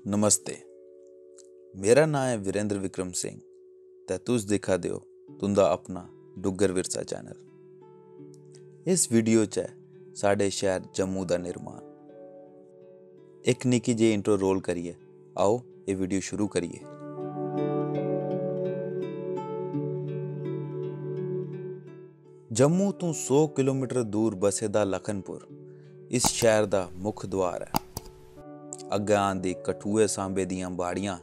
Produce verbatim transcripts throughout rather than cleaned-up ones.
नमस्ते, मेरा नांऽ ऐ वीरेंद्र विक्रम सिंह ते तुस दिक्खा दे ओ तुं'दा अपना डुग्गर विरसा चैनल। इस वीडियो च ऐ साढ़े शैह्र जम्मू दा निर्माण। इक निक्की जेही इंट्रो रोल करियै आओ एह् वीडियो शुरू करिए। जम्मू तों सौ किलोमीटर दूर बसे दा लखनपुर इस शैह्र दा मुक्ख द्वार ऐ। अग्गें आंदी कठुए सांबे दियां बाड़ियां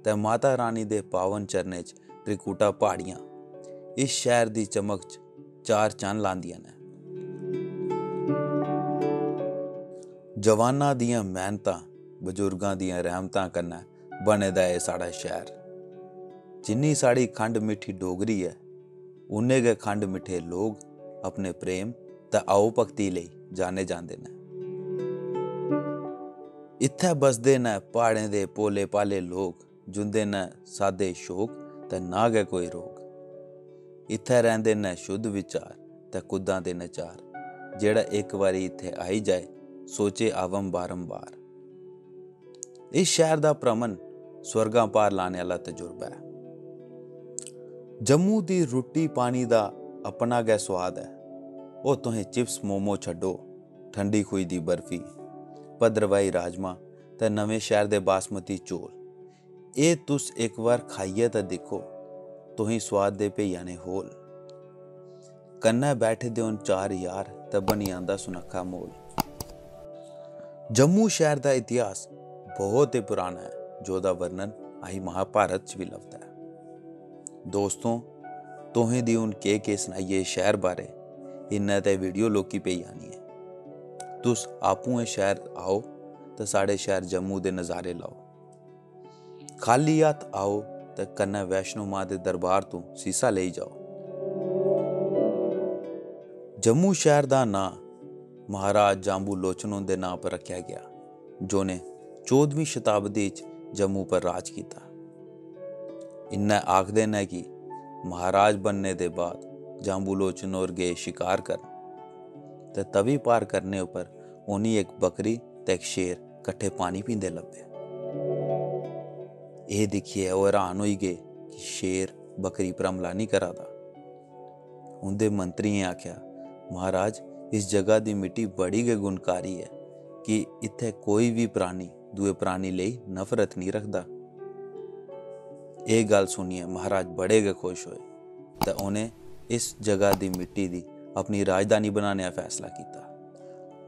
ते माता रानी दे पावन चरणें च त्रिकुटा प्हाड़ियां इस शैह्र दी चमक च चार चन्न लांदियां न। जवानां दियां मैह्नतां, बजुर्गां दियां रैह्मतां कन्नै बने दा एह् साढ़ा शैह्र। जिन्नी साढ़ी खंड मिट्ठी डोगरी ऐ, उन्ने गै खंड मिट्ठे लोक अपने प्रेम ते आओ भक्ति लेई जाने जांदे न। इत्थै बसदे न प्हाड़ें दे भोले भाले लोक, जुंदे न सादे शौक ते ना गै कोई रोग। इत्थै रैंह्दे न शुद्ध विचार ते कुद्दां दे नचार, जेह्ड़ा इक बारी इत्थै आई जाए, सोचे आवम बारंबार। इस शैह्र दा भ्रमण स्वर्गां पार लाने आह्ला तजुर्बा ऐ। जम्मू दी रुट्टी पानी दा अपना गै सोआद ऐ। ओह् तुसें चिप्स मोमो छड्डो, ठंडी खूही दी बर्फी, भद्रवाही राजमा ते नमें शैह्र दे बासमती चौल। एह् तुस इक बार खाइयै ते दिक्खो, तुसें सोआद दे पेई जाने होल। कन्नै बैठे दे होन चार यार ते बनी जंदा सुनक्खा म्हौल। जम्मू शैह्र दा इतिहास बहुत ही पुराना ऐ, जोह्दा वर्णन असें महाभारत च बी लभदा ऐ। दोस्तो, तुसें दी हून केह् केह् सनाइये इस शैह्र बारै, इन्ना ते वीडियो लौह्की पेई जानी ऐ। तुस आपूं एह् शैह्र आओ ते साढ़े शैह्र जम्मू दे नज़ारे लैओ। खाल्ली हत्थ आओ ते कन्नै वैष्णो मां दे दरबार तों सीसा लेई जाओ। जम्मू शैह्र दा नांऽ महाराज जाम्बू लोचन हुंदे नांऽ पर रक्खेआ गेआ, जोने चौदहवीं शताब्दी च जम्मू पर राज कीता। इन्ना आखदे न कि महाराज बनने दे बाद जाम्बू लोचन होर गे शिकार करन ते तवी पार करने उप्पर उ'नें इक बकरी ते इक शेर कट्ठे पानी पींदे लब्भे। एह् दिक्खियै ओह् हैरान होई गे कि शेर बकरी पर हमला निं करा दा। उं'दे मंत्रियें आखेआ, "महाराज, इस जगह दी मिट्टी बड़ी गै गुणकारी ऐ कि इत्थै कोई बी प्राणी दूए प्राणी लेई नफरत निं रखदा।" एह् गल्ल सुनियै महाराज बड़े गै खुश होए ते उ'नें इस जगह दी मिट्टी दी अपनी राजधानी बनाने दा फैसला कीता।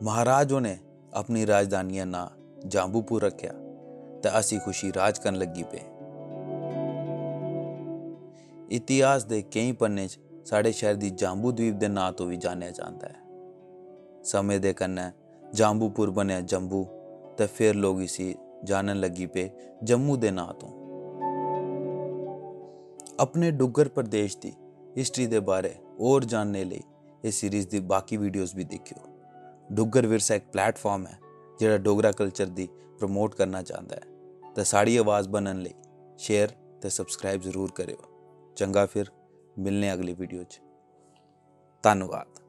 महाराज होरें अपनी राजधानिया नांऽ जाम्बूपुर रक्खेआ ते हसी खुशी राज करन लगी पे। इतिहास दे केईं पन्ने च साढ़े शैह्र दी जाम्बू द्वीप दे नांऽ तो बी जानेआ जंदा ऐ। समें दे कन्नै जाम्बूपुर बनेआ जम्बू ते फिर लोक इसी जानन लगी पे जम्मू दे नांऽ तो। अपने डुग्गर प्रदेश दी हिस्ट्री दे बारे होर जानने लेई इस सीरीज दी बाकी वीडियोस बी दिक्खेओ। डुग्गर विरसा इक प्लेटफार्म ऐ जेह्ड़ा डोगरा कल्चर दी प्रमोट करना चांह्दा ऐ ते साढ़ी आवाज़ बनन लेई शेयर ते सब्सक्राइब जरूर करेओ। चंगा फिर मिलने अगली वीडियो च। धन्नवाद।